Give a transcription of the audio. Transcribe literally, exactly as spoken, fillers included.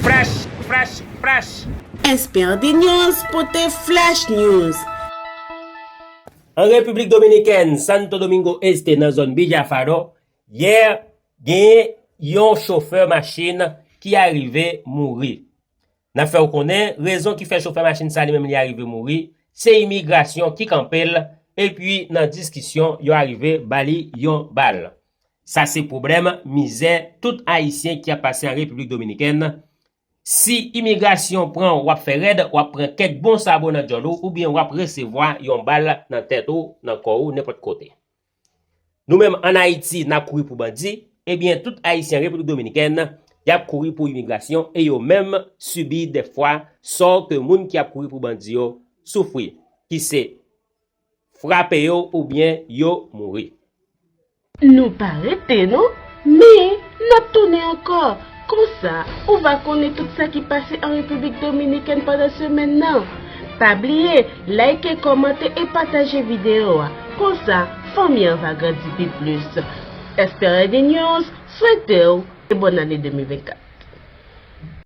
Flash, flash, flash. S P R D News pote Flash News. An Repiblik Dominikèn, Santo Domingo Este, nan zòn Villafaro, yè, genyen yon chofè machin ki arive mouri. N ap fè w konnen, rezon ki fè chofè machin sa li menm li arive mouri, se imigrasyon ki kanpe l, epi nan diskisyon, yo arive ba li yon bal. Sa se pwoblèm, mizè tout Ayisyen ki ap pase an Repiblik Dominikèn. Si imigrasyon pran w, w ap fè rèd, w ap pran kèk bon sabo nan djòl ou, oubyen w ap resevwa yon bal nan tèt ou, nan kò ou, nenpòt kote. Nou menm ann Ayiti, n ap kouri pou bandi, ebyen tout Ayisyen Repiblik Dominikèn, y ap kouri pou imigrasyon e yo menm sibi dèfwa sò ke moun ki ap kouri pou bandi yo soufri, ki se frape yo oubyen yo mouri. Nou pa rete non, men n ap tounen ankò. Konsa, ou va konnen tout sa ki pase an Repiblik Dominikèn pandan semèn nan. Pa bliye, like, kòmante e pataje videyo a. Konsa, fanmi an va grandi pi plis. S P R D News swete w e bòn ane de mil vennkat.